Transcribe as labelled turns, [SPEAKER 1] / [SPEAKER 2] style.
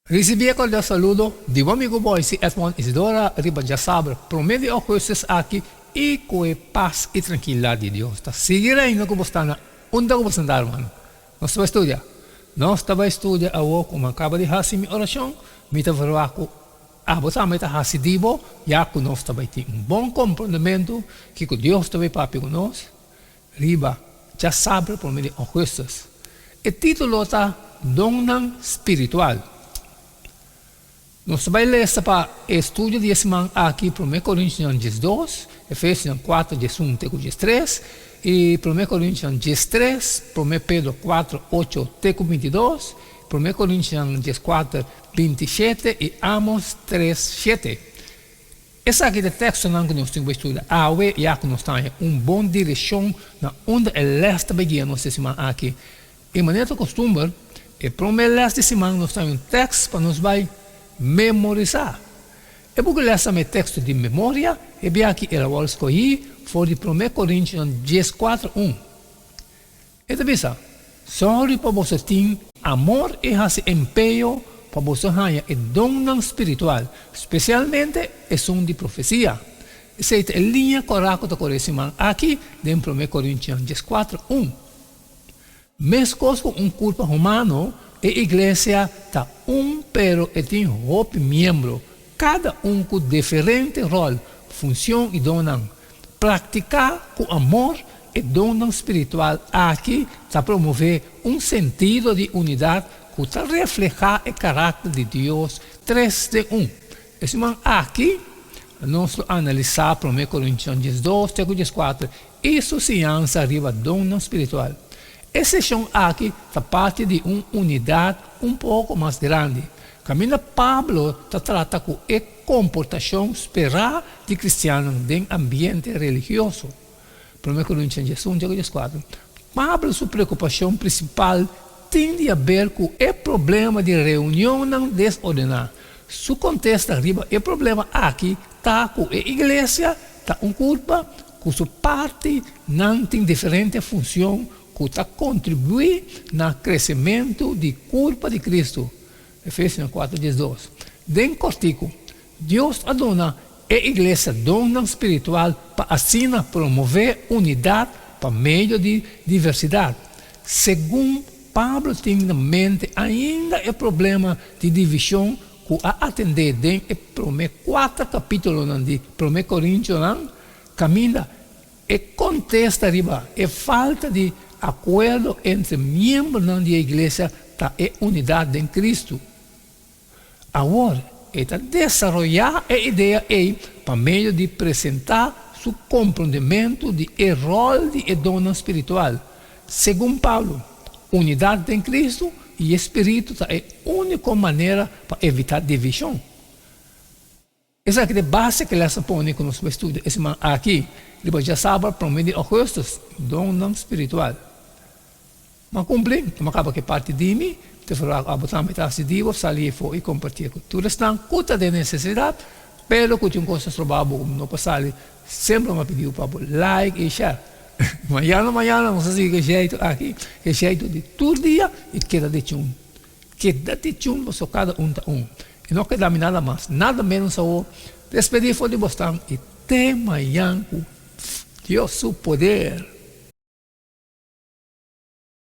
[SPEAKER 1] Risibí e kordial saludo di bo amigu Boyce Edmond Isidora riba djasabra promé di ougùstus aki i ku e pas i trankilidat di Dios ta sigui reina ku bo sta na unda ku bo sentá hermano. Nos ta bai studia. Nos ta bai studia awor ku mi a kaba di hasi mi orashon, mi ta verwagt ku abo tambe ta hasi di bo ya ku nos ta bai tin un bon komprondementu kiko Dios ta bai papia ku nos riba djasabra promé di ougùstus. E título ta Donnan Spiritual. Nos ta bai lesa pa e studio di e siman aki Promé Korintionan 12, Efesionan 4, 11 te ku 13, i Promé Korintionan 13, Promé Pedro 4, 8 te ku 22, Promé Korintionan 14, 27 i Amos 3, 7. Esaki ta e tekstonan ku nos tin ku bai studia awe, ya ku nos ta haña un bon direkshon na unda e lès ta bai guia nos e siman aki. I manera ta kostumber, e promé lès di siman nos ta haña un tèks pa nos bai memorisá. E buki lès tambe e teksto di memoria, e bia aki el a wòrdu skohí for di Promé Korintionan 14, un. E ta bisa, Sòru pa boso tin amor i hasi empeño pa boso haña e donnan spiritual, spesialmente esun di profesia. Esei ta e liña kòrá ku ta kore e siman aki den Promé Korintian 14, un. Meskos ku un kurpa humano, e iglesia ta un pero e tin hopi miembro, kada un ku diferente ròl, funshon i donnan. Praktiká ku amor e donnan spiritual aki ta promové un sentido di unidat ku ta reflehá e karakter di Dios tres den un. E siman aki nos lo analisá Promé Korintionan 12 te ku 14 i su siñansa riba donnan spiritual. E seshon aki ta parti di un unidat un poko mas grandi, kaminda Pablo ta trata ku e Komportashon sperá di kristiannan den ambiente religioso. Promé Korintian 11 te ku 14, Pablo su preokupashon prinsipal tin di haber ku e problema di reunionnan desordená. Su kontesta riba e problema aki ta ku e iglesia ta un kurpa ku su partinan tin diferente funshon ku ta kontribuí na kresementu di kurpa di Kristu. Efesionan 4, 12. Den kòrtiku, Dios a duna e iglesia donnan spiritual pa asina promové unidat pa medio di diversidat. Segun Pablo tin na mente ainda e problema di divishon ku a atendé den e promé kuater kapítulonan di Promé Korintionan, kaminda e kontesta riba e falta di akuerdo entre miembronan di e iglesia ta e unidat den Kristu. Awor e ta desaroyá e idea ei pa medio di presentá su komprondementu di e ròl di e donnan spiritual. Segun Pablo, unidat den Kristu i e spiritu ta e úniko manera pa evitá divishon. Esaki ta e base ku les a pone ku nos bai studia e siman aki riba djasabra prome di ougùstus, Donnan Spiritual. M'a kumpli, i m'a kaba ku e parti di mi, te ferwagt abo tambe ta hasi di bo, sali efo i kompartié ku tur esnan ku ta den nesesidat, pero ku tin un kos ta stroba bo ku no por sali, semper m'a pidi bo pa bo like i share. Mañana mañana nos a sigui ku e jeitu aki, e jeitu di tur dia i keda di chun. Keda di chun boso kada un ta un. I no keda mi nada mas, nada menos awor. Despedí for di bosnan i te mañan ku Dios su poder.